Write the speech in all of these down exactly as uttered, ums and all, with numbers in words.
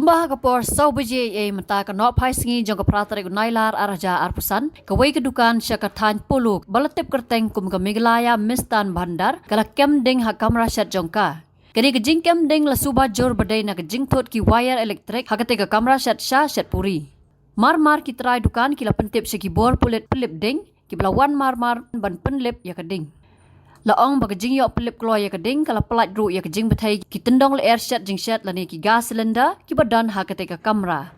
Kumba ha ka por saw baje ei ei mynta ka nohphai sngi jong ka phra tarik u Nailar ar hajar arphew san, kawei ka dukan sha ka thaiñ Polo ba la tip kyrteng kum ka Meghalaya Mistan Bhandar ka la kem ding ha kamra shet jong ka. Kane ka jingkem ding la suba jur ba dei na ka jingthut ki wire elektrik ha kata ka kamra shet sha shet puri. Mar mar ki trai dukan ki la pyntip sha ki bor pulit pynlip ding, ki ba la wan mar mar ban pynlip ïa ka ding. La ong ba ka jingïoh pynlip kloi ïa ka ding ka la pyllait ruh ïa ka jingbthei ki tyndong lyer shet jingshet lane ki gas cylinder ki ba don ha kata ka kamra.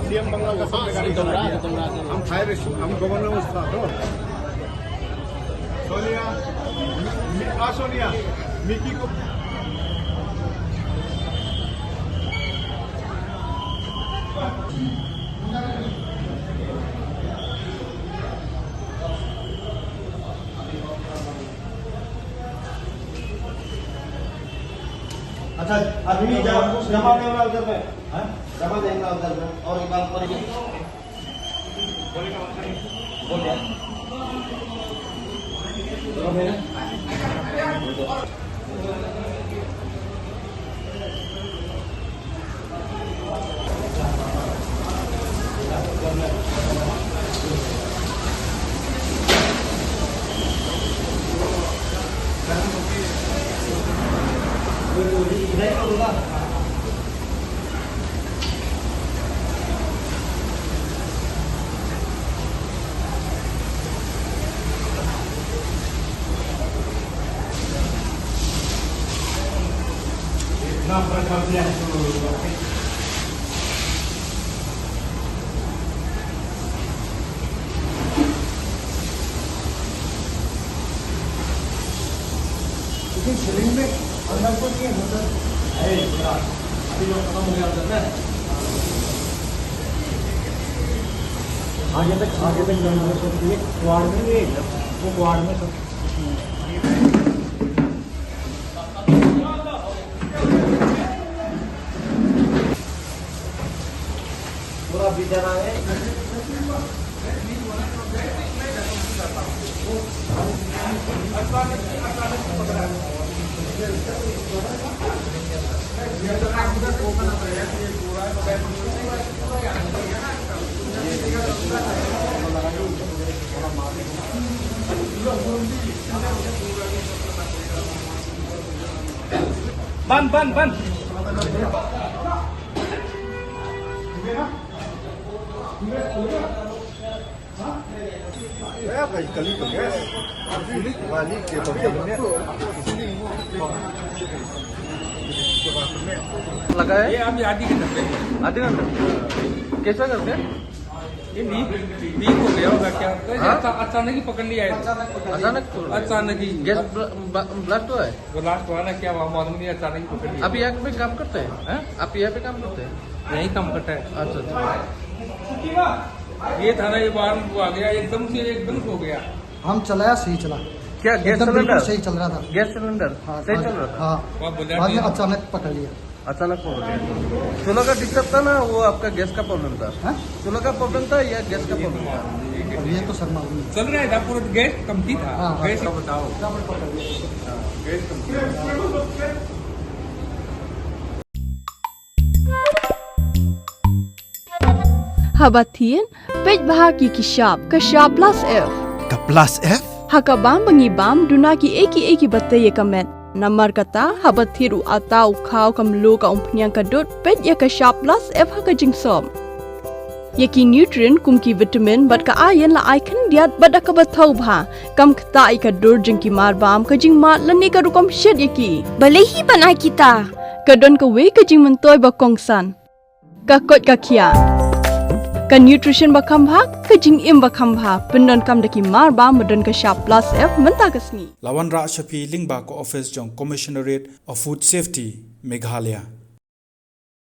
CM bungalow का सामने गाड़ी खड़ा है। हम फायर, हम गवर्नर उस था तो। सोनिया, मी-, आ सोनिया, मिकी को अच्छा, अभी जा-, जमा कैमरा उधर पे, हाँ? जमा कैमरा उधर पे, और एक बार ऊपर ही। बोल क्या? बोलो मेरे। लेकिन सीलिंग में अंदर को नहीं है, मतलब, है, थोड़ा, अभी जो खत्म हो गया अंदर में। आगे तक, आगे तक जाना है, तो ये क्वाड में नहीं है, वो क्वाड में सब। पूरा बिछाना है। बंद, बंद, बंद। गया भाई, कल ही तो गया। वाली के तो हमने लगा है। ये अभी आधी घंटा पहले। आधी घंटा? कैसा करके? ये लीक, लीक हो गया होगा क्या? हाँ? अचा-, अचानक ही पकड़ लिया है। अचानक पकड़ लिया। अचानक ही। गैस ब्ल-, ब-, ब्लास्ट हुआ है? ब्लास्ट हुआ ना क्या, वहाँ मालूम नहीं, अचानक ही पकड़ लिया। आप यहाँ पे काम करते हैं? हाँ? आप यहाँ पे काम करते हैं? यहीं काम करता है। अच्छा, अच्छा। ये था ना, ये बाहर वो आ गया, एकदम से, एकदम से हो गया। हम चलाया, सही चला। क्या गैस एकदम बिल्कुल सिलेंडर? सही चल रहा था। गैस सिलेंडर हाँ, सही बाद चल रहा था? हाँ। बाद में अचानक पकड़ लिया। अचानक पकड़ लिया। चूल्हा का दिक्कत था ना, वो आपका गैस का प्रॉब्लम था? हाँ? चूल्हा का प्रॉब्लम था या गैस का प्रॉब्लम था? अब ये तो सर मालूम नहीं। चल रहा है, पूरा गैस कम थी था। हाँ, हाँ। गैस का बताओ। गैस कम थी। Haba thied, peit bha ïa ki shap, ka shap Plus F. Ka Plus F? Ha ka bam ba ngi bam, duna kiei kiei kiba tei ïa ka met. Namar kata, haba thied u atta u khaw, ka mluh, ka umphniang, ka dud, peit ïa ka shap Plus F ha ka jingsop. Ïa ki nutrient kum ki vitamin bad ka iron la ai khyndiat bad da kaba thaw bha. Kam ktah ïa ka dur jong ki marbam, ka jingmad lane ka rukom shet ïa ki. Balei hi ban ai kita? Ka don kawei ka jingmyntoi ba kongsan. Ka koit ka khiah. Ka nutrition ba kham bha, ka jingim ba kham bha. Pyndonkam da ki marbam ba don ka shap Plus F mynta ka sngi. La wanrah sha phi lyngba ka office jong Commissionerate of Food Safety, Meghalaya.